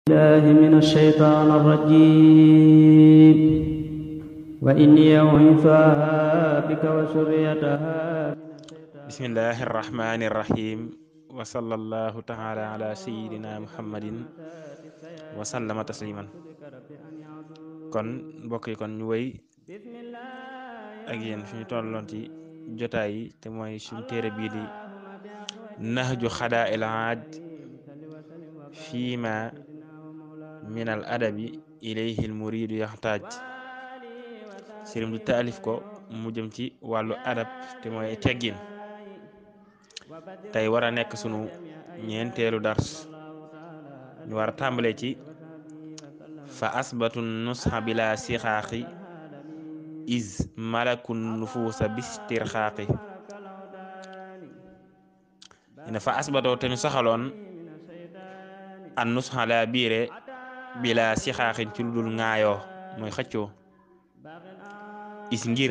الله من الشيطان الرجيم وإني أعيذها بك وذريتها بسم الله الرحمن الرحيم وصلى الله تعالى على سيدنا محمد وسلم تسليما kon mbokk yi kon ñu wéy ak yéen fi ñu tolloon ci jotaay yi te mooy suñu téere bii di nahju xadaa'il aaj fiima min al adabi ilayhi al muridu yaxtaaj sëriñ bi taalif ko mu jëm ci wàllu adab te mooy teggin tey war a nekk sunu ñeenteelu dars ñu war a tàmbalee ci fa asbatu nusxa bila sixaaqi is malakun nufuusa bistirxaaqi ne fa asbatoo te ñu saxaloon an nusxa la biire bila sixaaxin ci lu dul ŋaayoo mooy xëccoo is ngir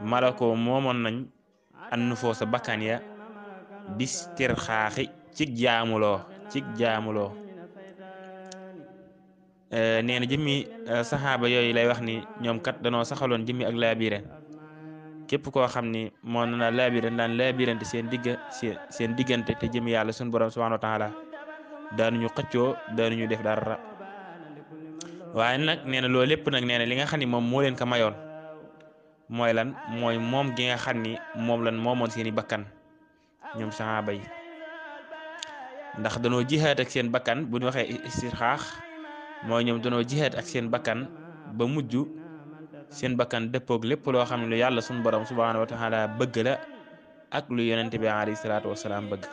malakoo moomoon nañ an nufuusa bakkan ya bistirxaaqi cig jaamuloo nee na jëmmi saxaaba yooyu lay wax ni ñoom kat danoo saxaloon jëmmi ak laabiire képp koo xam ni moo na laabiire daan laabirante seen diggante te jëmmi yàlla suñu borom subhanahu wa taala daanuñu xëccoo daanuñu def dara waaye nag nee na loolu lépp nag nee na li nga xam ni moom moo leen ko mayoon mooy lan mooy moom gi nga xam ni moom lan moomoon seeni bakkan ñoom saxaaba yi ndax danoo jihaat ak seen bakkan bu ñu waxee istirxaax mooy ñoom danoo jihaat ak seen bakkan ba mujj seen bakkan dëppoog lépp loo xam ne lu yàlla suñu borom subhanahu wa taala bëgg la ak lu yonent bi alayhi salaatu wasalaam bëgg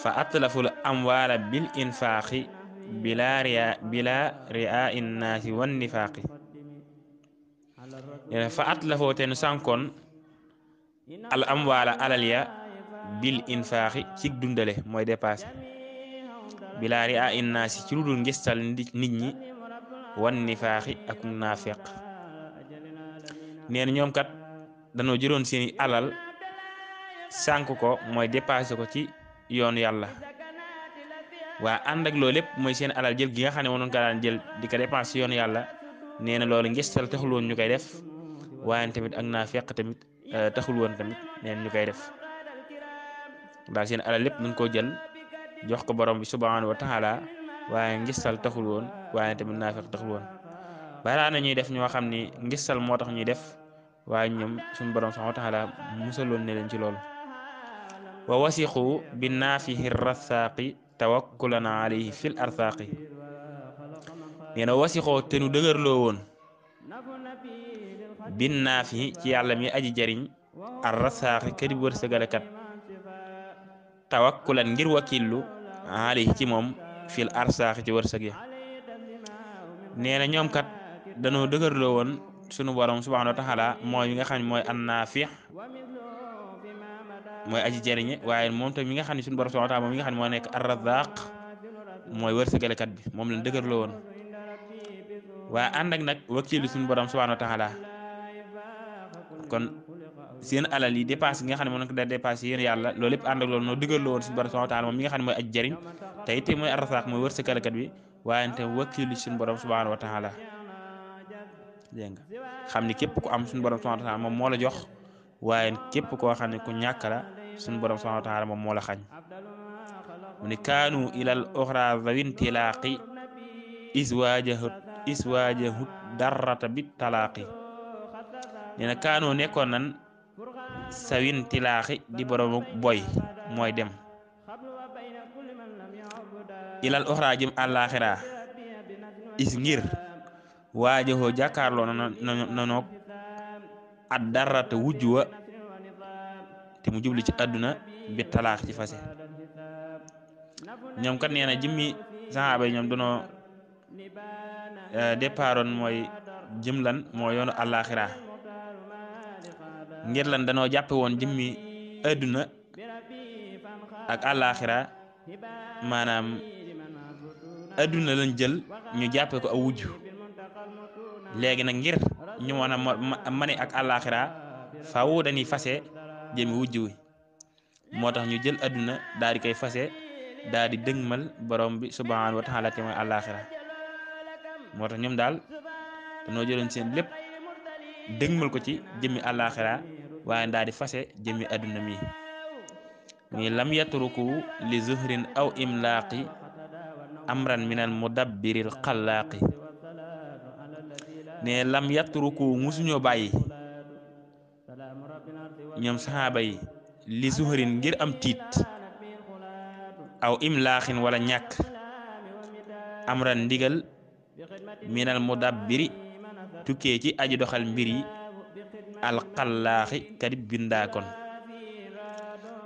fa atlaful amwaala bil infaaqi bila ria innaasi wan nifaaqi fa atlafoo te nu sànkoon al amwaala alal ya bil infaaqi ci dundale mooy dépassé bila ria innaasi ci lu dul ngistal nit ñi wan nifaaxi ak naafeq nee na ñoom kat danoo jëloon seeni alal sànk ko mooy dépassé ko ci yoonu yàlla waa ànd ak loolu lépp mooy seen alal jël gi nga xam ne mënoon ko daan jël di ko dépassé ci yoonu yàlla nee na loolu ngistal taxul woon ñu koy def waaye tamit ak naafeq tamit taxul woon tamit neen ñu koy def daal seen alal lépp dañ koo jël jox ko borom bi subhanahu wa taala waaye ngistal taxul woon waaye tamit naafeq taxul woon balaa na ñuy def ñoo xam ni ngistal moo tax ñuy def waaye ñoom suñu borom subhanahu wa taala musaloon ne leen ci loolu wa wasiqu bi naafihi rasaaqi tawakkulan alayhi fil arsaaqi nee na wasiqoo te nu dëgërloo woon bi naafihi ci yàlla mi aji jariñ ar rasaaqi kadi wërsëgalekat tawakkulan ngir wakillu alayhi ci moom fil arsaaxi ci wërsëg ya nee na ñoom kat danoo dëgërloo woon sunu borom subhanahu wa taala mooy mi nga xam ne mooy an naafix mooy aji jariñe waaye moom tamit mi nga xam ne sunu borom subhanahu wa taala moom mi nga xam ne moo nekk ar razaq mooy wërsëgalekat bi moom lañ dëgërloo woon waaye ànd ak nag wakilu sunu borom subhanahu wa taala kon seen alal yi dépassé nga xam ne moom ko da dépassé yéen yàlla loolu lépp ànd ak loolu noo dëgërloo woon suñu borom subhanahu wa taala moom mi nga xam ne mooy aj jariñ te it mooy arsaaq mooy wërsëgalekat bi waaye te wakilu suñu borom subhanahu wa taala dégg nga xam ni képp ku am suñu borom subhanahu wa taala moom moo la jox waaye képp koo xam ne ku ñàkk la suñu borom subhanahu wa taala moom moo la xañ mu ni kaanu ilal oxra zawintilaaqi iswaajahut darrata bi talaaqi nee na kaanoo nekkoon nan sawin tilaaxi di borom boy mooy dem ilal oxra jëm àllaaxira is ngir waajahoo jàkkaarloo nanoog at darrata wujju wa te mu jubli ci àdduna bi talaax ci fase ñoom kat nee na jëmmi saxaaba yi ñoom danoo départoon mooy jëm lan moo yoonu àllaaxira ngir lan danoo jàppe woon jëmmi àdduna ak àllaaxira maanaam àdduna lañ jël ñu jàppe ko aw wujj léegi nag ngir ñu mën a mane ak àllaaxira faaw dañuy fase jëmi wujj wi moo tax ñu jël àdduna daal di koy fase daa di dëgmal borom bi subhanahu wa taala te mooy àllaaxira moo tax ñoom daal dañoo jëloon seen lépp dëgmal ko ci jëmmi àllaaxira waaye daa di fase jëmmi adduna mi muy lam yatruku li zuhrin aw imlaaqi amran min al mudabbiril xallaaqi ne lam yatruku musuñoo bàyyi ñoom saxaaba yi li zuhrin ngir am tiit aw imlaaxin wala ñàkk amran ndigal minal mudabbiri tukkee ci aji doxal mbir yi alxallaaxi kadib bindaakoon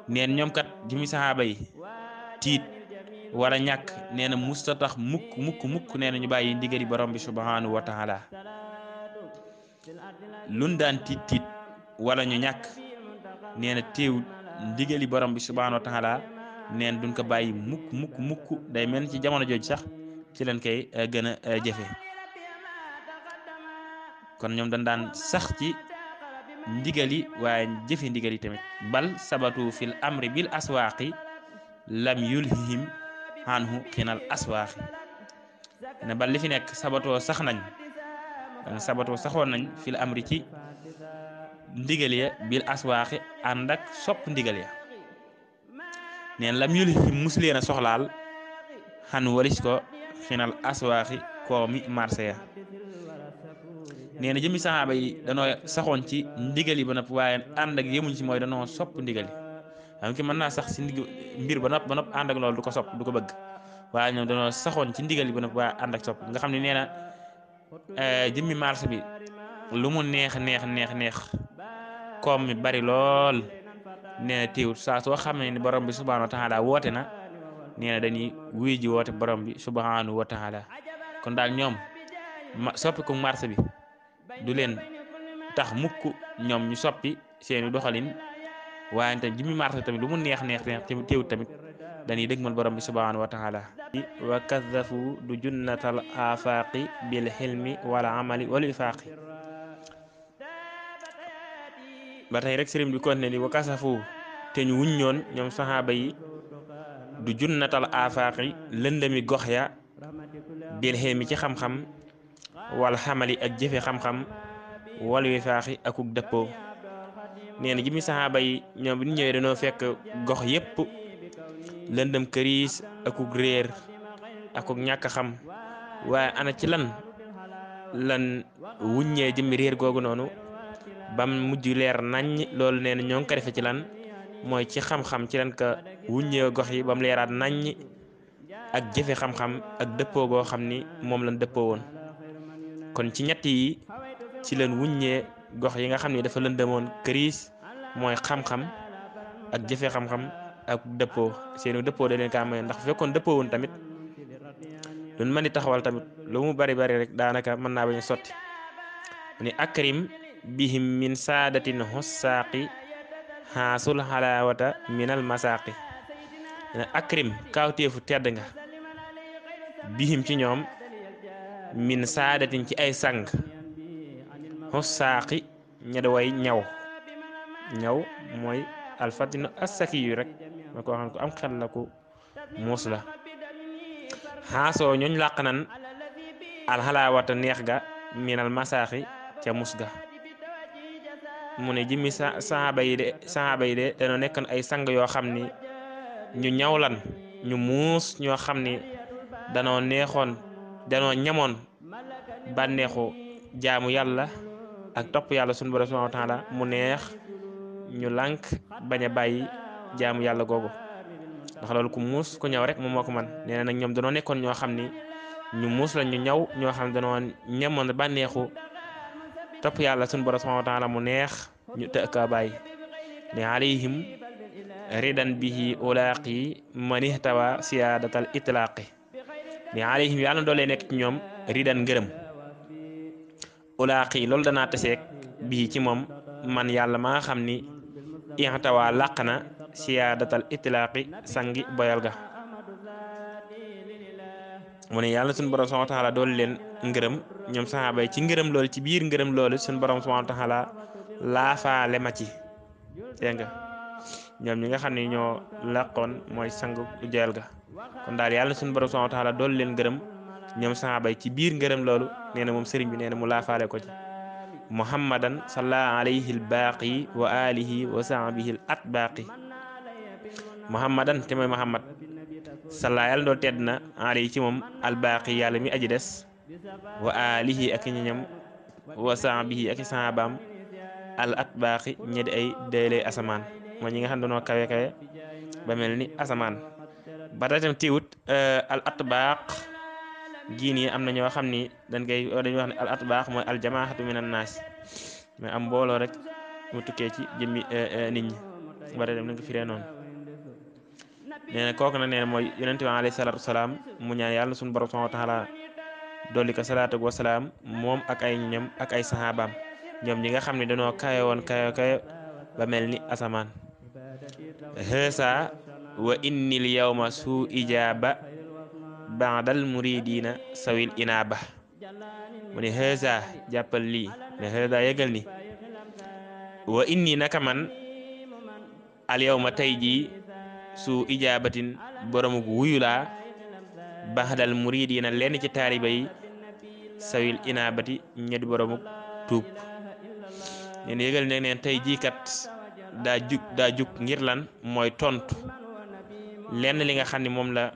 neen ñoom kat jëmi saxaaba yi tiit wala ñàkk nee na musta tax mukk nee na ñu bàyyi ndigali borom bi subhanahu wa taala lun daan tiit wala ñu ñàkk nee na teewul ndigali borom bi subhanahu wa taala neen duñ ko bàyyi mukk day mel ci jamono jooju sax ci leen koy gën a jëfe kon ñoom dañ daan sax ci ndigali waaye jëfe ndigali tamit bal sabatu fil amri bil aswaaqi lam yulhihim anhu xinal aswaaqi ne bal li fi nekk sabatoo saxoon nañ fil amri ci ndigal ya bil aswaaqi ànd ak sopp ndigal ya neen lam yulhihim musleen a soxlaal xan walis ko xinal aswaaxi koo mi marché ya nee na jëmi saxaaba yi danoo saxoon ci ndigali ba nopp waaye ànd ak yemuñ ci mooy danoo sopp ndigali xam ki mën naa sax si mbir ba nopp ànd ak loolu du ko sopp du ko bëgg waaye ñoom danoo saxoon ci ndigali ba nopp waaye ànd ak sopp nga xam ne nee na jëmmi marché bi lu mu neex koom mi bari lool nee na teewut saa soo xam ne ni borom bi subhanahu wa taala woote na nee na dañuy wuy ji woote borom bi subhanahu wa taala kon daal ñoom soppi ko marché bi du leen tax mukk ñoom ñu soppi seeni doxalin waaye tamit jëmmi marché tamit lu mu neex tamit teewut tamit dañuy dëgmal borom bi subhanahu wa taala wa kaddafu du junnatal afaqi bil hilmi wala amali wal ifaqi ba tey rek sëriñ bi continué ni wa kasafu te ñu wuññoon ñoom saxaaba yi du junnatal afaqi lëndami gox ya bil hilmi ci xam-xam wal xamali ak jëfe xam-xam wal wifaaxi akuk dëppoo nee na jëmi saxaaba yi ñoom bi ñu ñëwee dañoo fekk gox yépp lëndëm këriis akuk réer akuk ñàkk xam waaye ana ci lan wuññee jëmmi réer googu noonu bam mujj leer naññ loolu nee na ñoo ngi ko defe ci lan mooy ci xam-xam ci lan ka wuññee gox yi bam leeraat naññ ak jëfe xam-xam ak dëppoo goo xam ni moom lañ dëppoo woon kon ci ñett yi ci leen wuññee gox yi nga xam ne dafa lëndëmoon këriis mooy xam-xam ak jëfe xam-xam ak dëppoo seeni dëppoo da leen kaa may ndax fekkoon dëppoo woon tamit luñ mën di taxawal tamit lu mu bari rek daanaka mën naa bañ a sotti ni akrim bihim min saadatin hussaaqi xaasul xalaawata minal masaaqi ne akrim kaawteefu tedd nga bihim ci ñoom min saadatin ci ay sang hussaaqi ña da way ñaw mooy alfatinu assaki yu rek ma ko xam ko am xel la ku muus la xaasoo ñooñ làq nan alxalaawata neex ga minal masaaxi ca mus ga mu ne jëmmi saxaaba yi de dañoo nekkoon ay sang yoo xam ni ñu ñawlan ñu muus ñoo xam ni danoo ñamoon bànneexu jaamu yàlla ak topp yàlla sunu borom subhanahu wa taala mu neex ñu lànk bañ a bàyyi jaamu yàlla googu ndax loolu ku muus ku ñaw rek moom moo ko man nee na nag ñoom danoo nekkoon ñoo xam ni ñu muus la ñu ñaw ñoo xam ne danoo ñamoon bànneexu topp yàlla sunu borom subhanahu wa taala mu neex ñu tëkka bàyyi ne alayhim ridan bihi ulaaqi man ihtawa siyaadatal itlaaqi ne alayhim yàlla doolee nekk ci ñoom ridan ngërëm ulaaqi loolu danaa taseeg bii ci moom man yàlla ma nga xam ni ihtawa làq na siyaadatal itlaaqi sangi boyal ga mu ne yàlla suñu borom subhanahu wa taala doolu leen ngërëm ñoom saxaaba yi ci ngërëm loolu ci biir ngërëm loolu suñu borom subhanahu wa taala laafaale ma ci dégg nga ñoom ñi nga xam ne ñoo làqoon mooy sangu joyal ga kon daal yàlla suñu borom subhanahu wa taala dool leen gërëm ñoom saxaaba yi ci biir ngërëm loolu nee na moom sëriñ bi nee na mu laafaale ko ci muhammadan salla alayhi al baaqi wa alihi wa sahbihi al atbaaqi muhammadan te mooy muhammad salla yàlla dool tedd na alayhi ci moom al baaqi yàlla mi aji des wa alihi ak ñoñam wa sahbihi ak sahabaam al atbaaqi ñedi ay daylay asamaan mooy ñi nga xam ne dañoo kawe kawe ba mel ni asamaan ba tey tam tiwut al atbaaq gii nii am na ñoo xam ni dañuy wax ne al atbaaq mooy al jamaahatu minan naas mais am mbooloo rek mu tukkee ci jëmmi nit ñi ba tey tam nañ ko firee noonu nee na kooku nag nee na mooy yonente bi alayhi salaatu wasalaam mu ñaan yàlla suñu borom subhanahu wa taala dolli ko salaatu wasalaam moom ak ay ñoom ak ay sahabaam ñoom ñi nga xam ne dañoo kawe woon kawe ba mel ni asamaan hësa wa innil yawma su ijaaba baadal muridina sawil inaaba mu ne hësa jàppal lii ne hësa yëgal ni wa inni naka man al yawma tey jii su ijaabatin boromuk wuyulaa baadal muridina lenn ci taaliba yi sawil inaabati ñedi boromuk tuub neen yëgal ne neen tey jii kat daa jug ngir lan mooy tontu lenn li nga xam ne moom la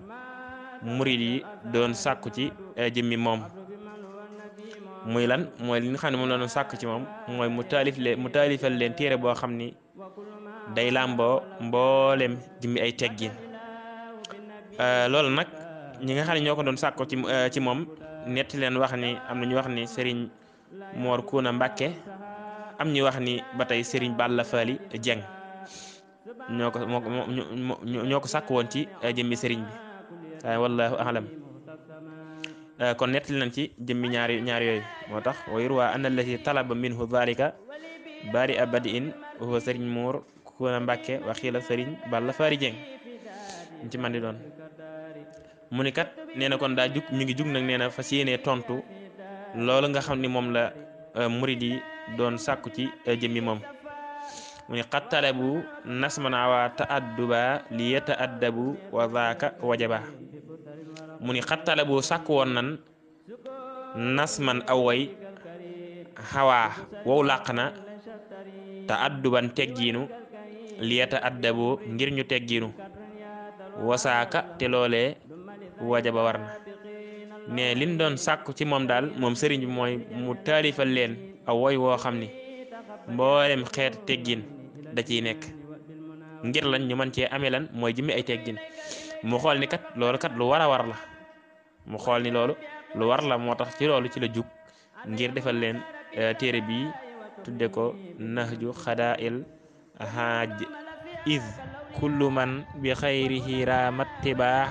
murid yi doon sàkku ci jëmmi moom muy lan mooy li nga xam ne moom la doon sàkku ci moom mooy mu taalifal leen téere boo xam ni day làmboo mboolem jëmmi ay teggin loolu nag ñi nga xam ne ñoo ko doon sàkku ci moom netti leen wax ni am na ñu wax ni Serigne Mor Kuna Mbàkke am ñu wax ni ba tey Serigne Balla Fally Dieng ñoo ko sàkk woon ci jëmmi Serigne bi waaye wallahu alam kon nettali nañ ci jëmmi ñaar yooyu moo tax wa yurwa anna allati talaba minhu dhalika bari abadi in huwa Serigne Mor Kuna Mbàkke wa xiila Serigne Balla Fally Dieng ñu ci man di doon mu ni kat nee na kon daa jug mi ngi jug nag nee na fas yéenee tontu loolu nga xam ni moom la murid yi doon sàkku ci jëmmi moom mu ni qad talabu nasman awa ta'adduba li yata'addabu wa zaaka wajaba mu ni qad talabu sàkk woon nan nasman away xawaa wow làq na ta'adduban teggiinu li yata'addabu ngir ñu teggiinu wasaaka te loolee wajaba war na ne liñ doon sàkku ci moom daal moom sëriñ bi mooy mu taalifal leen aw woy woo xam ni mboolem xeet teggin da ciy nekk ngir lan ñu mën cee amee lan mooy jëmmi ay teggin mu xool ni kat loolu kat lu war a war la mu xool ni loolu lu war la moo tax ci loolu ci la jug ngir defal leen téere bi tudde ko nahju xadaa'il haaj iz kullu man bi xayrihi raamat tibaax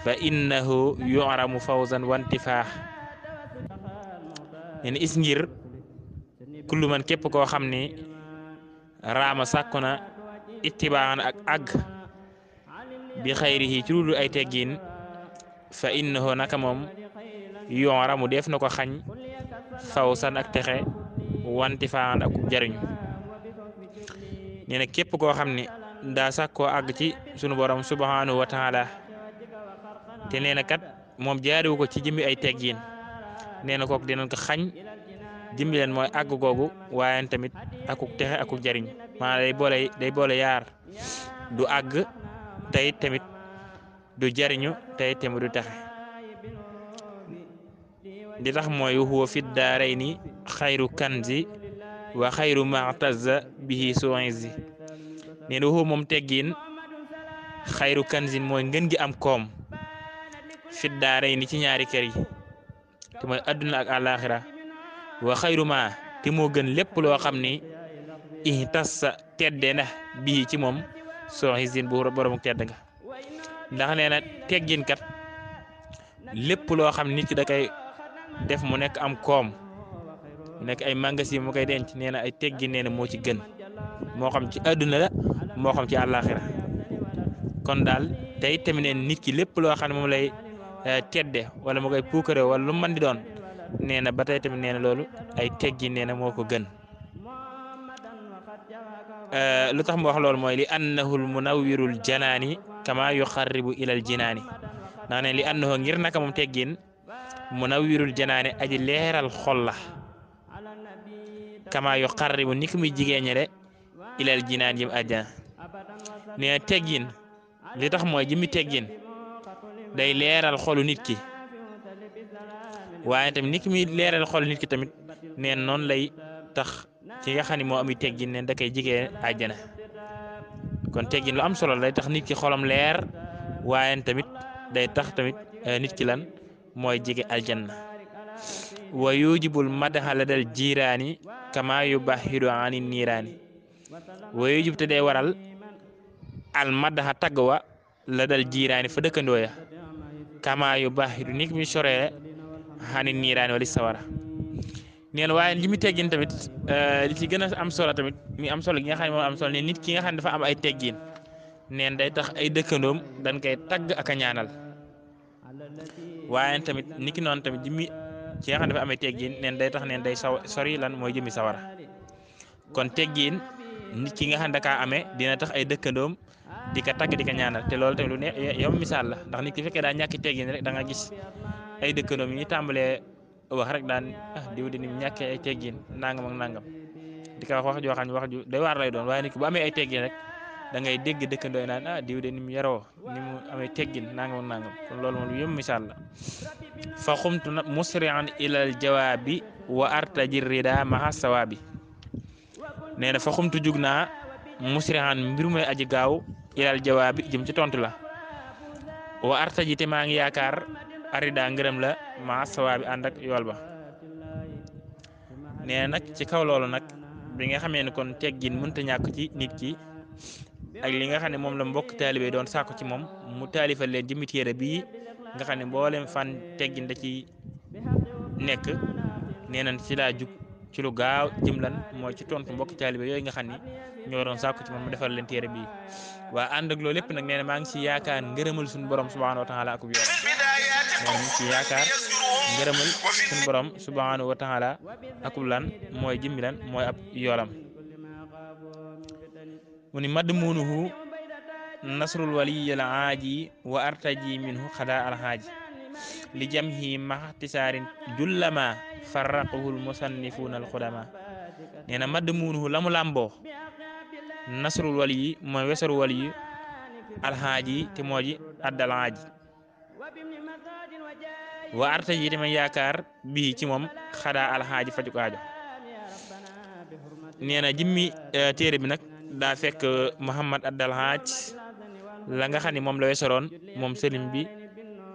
fa innahu yu'ramu fawzan wantifaax nen is ngir kullu man képp koo xam ni raama sàkku na ittibaan ak àgg bi xayrihi ci lu ay teggin fa innahu naka moom yu'ramu def na ko xañ fawzan ak texe wantifaaxan ak jariñu nee na képp koo xam ni daa sàkkoo àgg ci sunu borom subhanahu wa taala te nee na kat moom jaariwu ko ci jëmmi ay teggin nee na kooku dinañ ko xañ jëmmi leen mooy àgg googu waaye tamit akuk texe akuk jariñ maanaam day boole yaar du àgg tey tamit du jariñu tey tamit du texe di tax mooy huwa fi daarayni xayru kanzi wa xayru ma'taza bihi su'izi nee na huwa moom teggin xayru kanzin mooy ngën gi am koom fit daarayni ci ñaari kër yi te mooy adduna ak àllaaxira wa xayru ma te moo gën lépp loo xam ni ihtassa tedde na bii ci moom su'izi bu borom tedd nga ndax nee na teggin kat lépp loo xam nit ki da koy def mu nekk am koom mu nekk ay magasin mu koy denc nee na ay teggin nee na moo ci gën moo xam ci àdduna la moo xam ci àllaaxira kon daal tey tamit neen nit ki lépp loo xam ne moom lay tedde wala mu koy puukare wala lu mën di doon nee na ba tey tamit nee na loolu ay teggin nee na moo ko gën lu tax mu wax loolu mooy li annahu l munawwirul janaani kama yuqarribu ilal jinaani naa ne li annahu ngir naka moom teggin munawwirul janaani aji leeral xol la kama yuqarribu ni ki muy jigéeñale ilal jinaan jëm àjjana nee na teggin li tax mooy jëmmi teggin day leeral xolu nit ki waaye tamit ni ki muy leeral xolu nit ki tamit neen noonu lay tax ki nga xam ne moo ami teggin neen da koy jigee àjjana kon teggin lu am solo la day tax nit ki xolam leer waaye tamit day tax tamit nit ki lan mooy jige aljanna wa yujibul madaxa la dal jiiraani kama yubahidu ani niiraani wa yujib te day waral al madaxa tagg wa la dal jiiraani fa dëkkandoo ya kama yubahidu ni ki muy soree ani niiraani wala sawara neen waaye li mu teggin tamit li ci gën a am solo tamit mi am solo gi nga xam ne moom am solo ne nit ki nga xam ne dafa am ay teggin neen day tax ay dëkkandoom dañ koy tagg ak a ñaanal waaye tamit nit ki noonu tamit jëmmi ki nga xam ne dafa am ay teggin neen day tax neen day sori lan mooy jëmmi sawara kon teggin nit ki nga xam ne da kaa amee dina tax ay dëkkandoom di ko tagg di ko ñaanal te loolu tamit lu ne yow misaal la ndax nit ki fekkee daa ñàkki teggin rek da nga gis ay dëkkandoom yi tàmbalee wax rek daan diw di ni ñàkkee ay teggin nangam ak nangam di ko wax joo xam ne wax ju day waar lay doon waaye nit ki bu amee ay teggin rek da ngay dégg dëkkandoo naan diw de ni mu yaroo ni mu amee teggin nangam ak nangam kon loolu moom yëpp misaal la fa xumtu na musri'an ilal jawaabi wa artaji rida maha sawaabi nee na fa xumtu jug naa musri'an mbir may aji gaaw ilal jawaabi jëm ci tontu la wa artaji te maa ngi yaakaar arida ngërëm la ma sawaabi ànd ak yool ba nee nag ci kaw loolu nag bi nga xamee ne kon teggin mënta ñàkk ci nit ki ak li nga xam ne moom la mbokk taalibe doon sàkku ci moom mu taalifal leen jëmmi téere bii nga xam ne mboolem fan teggin da ci nekk nee nañ ci laa jug ci lu gaaw jëm lan mooy ci tontu mbokk taalibe yooyu nga xam ne ñoo doon sàkku ci moom mu defal leen téere bii waa ànd ak loolu lépp nag nee na maa ngi ci yaakaar ngërëmal suñu borom subhanahu wa taala ak yoon maa ngi ci yaakaar ngërëmal suñu borom subhanahu wa taala ak lan mooy jëmmi lan mooy ab yoolam mu ni madd munuhu nasrul waliyil aaji wa artaji minhu xada alhaaji li jamhi maxtisaarin jullama farraqahul musannifuna alxudama nee na madd munuhu la mu làmboo nasrul waliyi mooy wesaru waliyi alhaaji te moo ji addal haaji wa artaji tamit yaakaar bii ci moom xada alhaaji faju aajo nee na jimmi téere bi nag daa fekk Muhammad Addal Haaj la nga xam ne moom la wesaroon moom sëriñ bi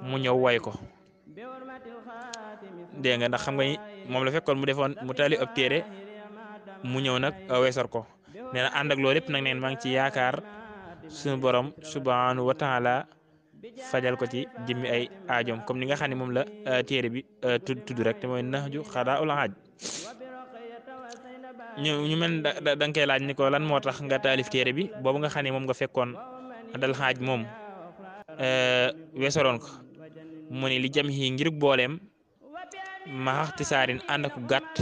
mu ñëw way ko dégg nga ndax xam nga moom la fekkoon mu defoon mu tali ab téere mu ñëw nag wesar ko nee na ànd ak loolu lépp nag neen maa ngi ci yaakaar suñu borom subhanahu wa taala fajal ko ci jëmmi ay aajoom comme ni nga xam ne moom la téere bi tudd rek te mooy Nahju Qadaa'ul Haaj ñu mel da nga koy laaj ni ko lan moo tax nga taalif téere bi boobu nga xam ne moom nga fekkoon dal xaaj moom wesaroon ko mu ne li jam yi ngir booleem ma xaxtisaarin ànd ak gàtt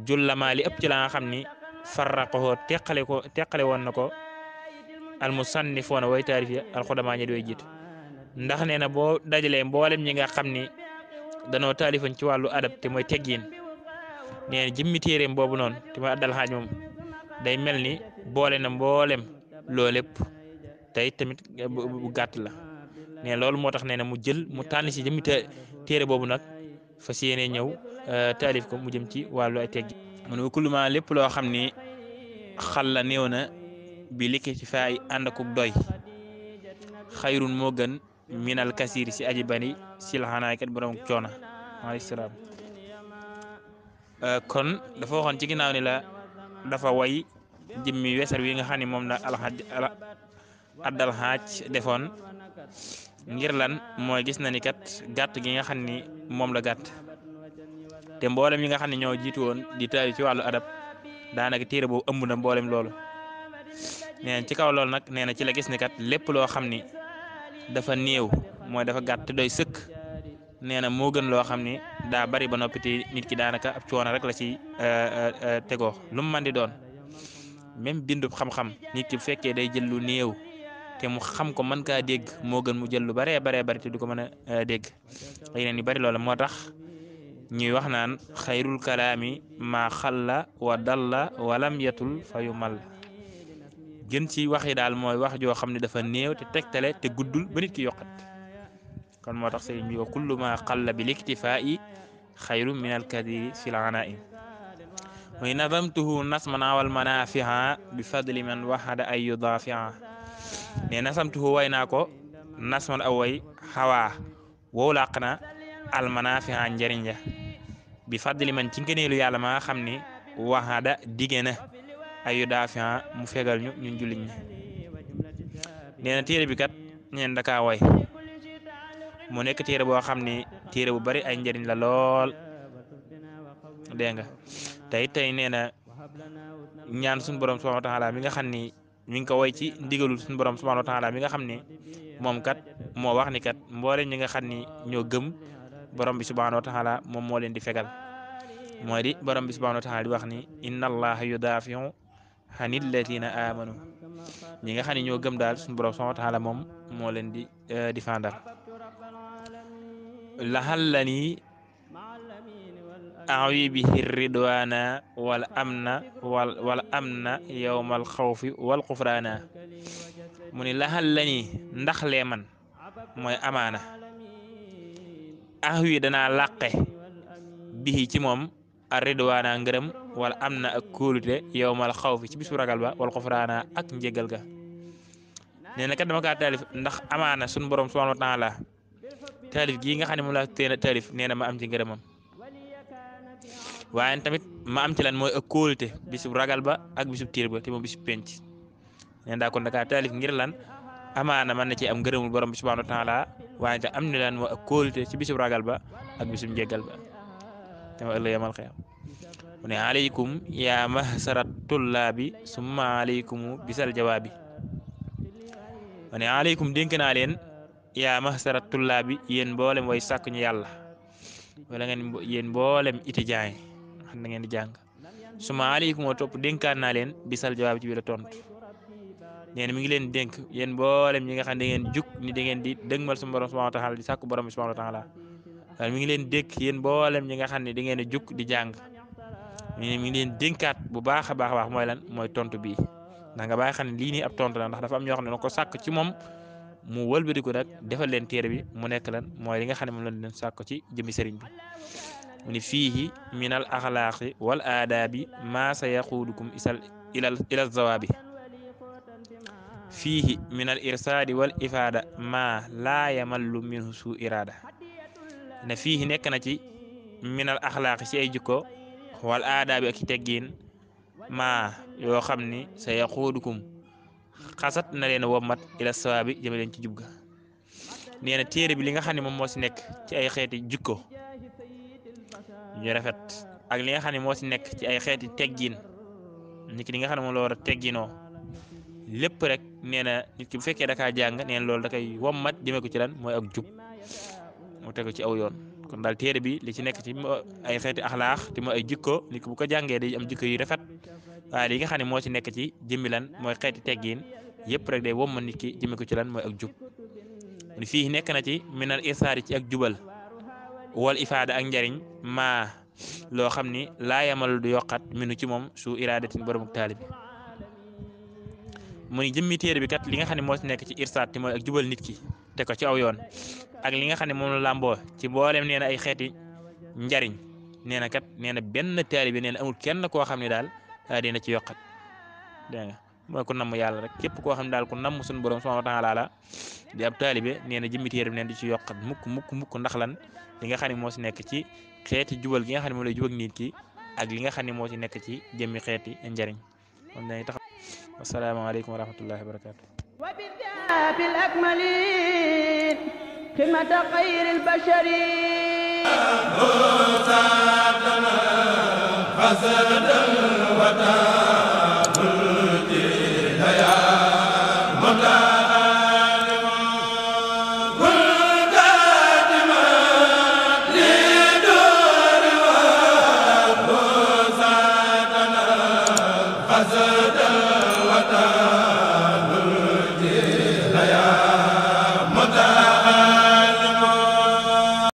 jullama li ëpp ci la nga xam ni farraqoo teqale woon na ko al musannifoona way taarif ya alxudamaa ñi doy jiit ndax nee na boo dajalee mboolem ñi nga xam ni danoo taalifoon ci wàllu adab te mooy teggiin nee na jëmmi téereem boobu noonu te mooy addal xaaj moom day mel ni boole na mboolem loo lépp tey tamit bu gàtt la nee loolu moo tax nee na mu jël mu tànn si jëmmi téere boobu nag fas yéene ñëw taalif ko mu jëm ci wàllu ay teggi mu ne kuluma lépp loo xam ni xal la néew na bi likki ci faay ànd akuk doy xayrun moo gën minal kasir si aji bari si la xanaay kat borom coona alayhi salaam kon dafa waxoon ci ginnaaw ni la dafa way jëmmi wesar wi nga xam ne moom la addal xaaj defoon ngir lan mooy gis na ni kat gàtt gi nga xam ni moom la gàtt te mboolem yi nga xam ne ñoo jiitu woon di taali ci wàllu adab daanaka téere boobu ëmb na mboolem loolu nee na ci kaw loolu nag nee na ci la gis ni kat lépp loo xam ni dafa néew mooy dafa gàtt te doy sëkk nee na moo gën loo xam ni daa bari ba noppi te nit ki daanaka ab coono rek la ci tegoo lu mu mën di doon même bindub xam-xam nit ki bu fekkee day jël lu néew te mu xam ko mën kaa dégg moo gën mu jël lu baree bari te du ko mën a dégg yeneen yu bari loola moo tax ñuy wax naan xayrul kalaami maa xalla wa dalla walam yatul fa yu mal gën ci wax yi daal mooy wax joo xam ne dafa néew te tegtale te guddul ba nit ki yokkat kon moo tax sëriñ bi wa kullu ma qalla bil iktifaa'i xayru min al kadiri fil anaa'i mooy nazamtuhu nasman wal manaafi'a bi fadli man waxada ay yudaafi'a ne nasamtuhu way naa ko nasman aw way xawaa wow làq na al manaafi'a njëriñ ja bi fadli man ci ngëneelu yàlla ma nga xam ni waxada dige na ay yudaafi'a mu fegal ñu ñun julliñ ñi nee na téere bi kat ñeen dakaa way mu nekk téere boo xam ni téere bu bari ay njëriñ la lool dégg nga tey nee na ñaan suñu borom subhanahu wa taala mi nga xam ni mi ngi ko woy ci ndigalul suñu borom subhanahu wa taala mi nga xam ni moom kat moo wax ni kat mboolem ñi nga xam ni ñoo gëm borom bi subhanahu wa taala moom moo leen di fegal mooy di borom bi subhanahu wa taala di wax ni inna allaha yudafiu anil ladina amanu ñi nga xam ni ñoo gëm daal suñu borom subhanahu wa taala moom moo leen di défendal lahallani awi bihi ridwana wal amna yawmal xawfi wal xufraana mu ni lahallani ndax lee man mooy amaana awi danaa làqe bihi ci moom a ridwana ngërëm wala amna ak kóolute yawmal xawfi ci bisu ragal ba wal xufraana ak njégal ga nee na kat dama kaa taalif ndax amaana sun borom subhanahu wa taala taalif gii nga xam ne moom laa teen a taalif nee na ma am ci ngërëmam waaye tamit ma am ci lan mooy ak kóolute bisub ragal ba ak bisub tiir ba te moom bisub penc nee daa kon dakaa taalif ngir lan amaana mën na ci am ngërëmul borom bi subhanahu wa taala waaye te am ni lan mooy ak kóolute ci bisub ragal ba ak bisub njéggal ba te ma ëllëg yamal xiyam mu ne aleykum yaa mahsarat tullaabi summa aleykumu bisal jawaabi mu ne aleykum dénk naa leen yaa mahsarat tullaabi yéen mboolem way sàkk ñu yàlla wala ngeen yéen mboolem étudiant yi xam na ngeen di jàng suma aleykum moo topp dénkaan naa leen bisal jawaab ci biir tontu nee na mi ngi leen dénk yéen mboolem ñi nga xam ne da ngeen jug ni da ngeen di dëgmal su borom subhanahu wa taala di sàkku borom subhanahu wa taala waaye mi ngi leen dénk yéen mboolem ñi nga xam ne da ngeen di jug di jàng mi ngi leen dénkaat bu baax a baax mooy lan mooy tontu bii ndax nga bàyyi xam ne lii nii ab tontu la ndax dafa am ñoo xam ne na ko sàkk ci moom mu wëlbatiku nag defal leen téere bi mu nekk lan mooy li nga xam ne moom lañ leen sàkk ci jëmmi sëriñ bi mu ni fiihi min al axlaaqi wal aadaabi maa sa yaquudukum ila zawaabi fiihi min al irsaadi wal ifaada maa laa yamallu minhu suu iraada ne fiihi nekk na ci min al axlaaqi ci ay jikko wal aadaabi ak ci teggiin maa yoo xam ni sa yaquudukum xasat na leen wommat ila sawaabi jëme leen ci jub ga nee na téere bi li nga xam ne moom moo si nekk ci ay xeeti jikko yu rafet ak li nga xam ne moo si nekk ci ay xeeti teggiin nit ki li nga xam ne moom la war a tegginoo lépp rek nee na nit ki bu fekkee dakaa jàng nee na loolu da koy wommat jëme ko ci lan mooy ak jub mu tegu ci aw yoon kon daal téere bi li ci nekk ci ay xeeti axlaax te mooy ay jikko nit ki bu ko jàngee day am jikko yu rafet waaye li nga xam ne moo ci nekk ci jëmmi lan mooy xeeti teggiin yëpp rek day wommat nit ki jëme ko ci lan mooy ak jub fii nekk na ci minal irsaadi ci ak jubal wal ifaada ak njariñ maa loo xam ni laa yamal du yokkat minu ci moom su iraadatin borom taalibi mu ni jëmmi téere bi kat li nga xam ne moo ci nekk ci irsaad te mooy ak jubal nit ki te ko ci aw yoon ak li nga xam ne moom la làmboo ci mboolem nee na ay xeeti njariñ nee na kat nee na benn taalibi nee na amul kenn koo xam ne daal dina ci yokkat dégg nga mooy ku namm yàlla rek képp koo xam ne daal ku namm suñu borom subhanahu wa taala la di ab taalibe nee na jëmmi téere bi neen di ci yokkat mukk ndax lan li nga xam ne moo si nekk ci xeeti jubal gi nga xam ne moo lay jubal nit ki ak li nga xam ne moo ci nekk ci jëmmi xeeti njariñ kon dañuy tax wasalaamaaleykum wa rahmatullahi wa barakatu bil akmalin xidmata xayril bashari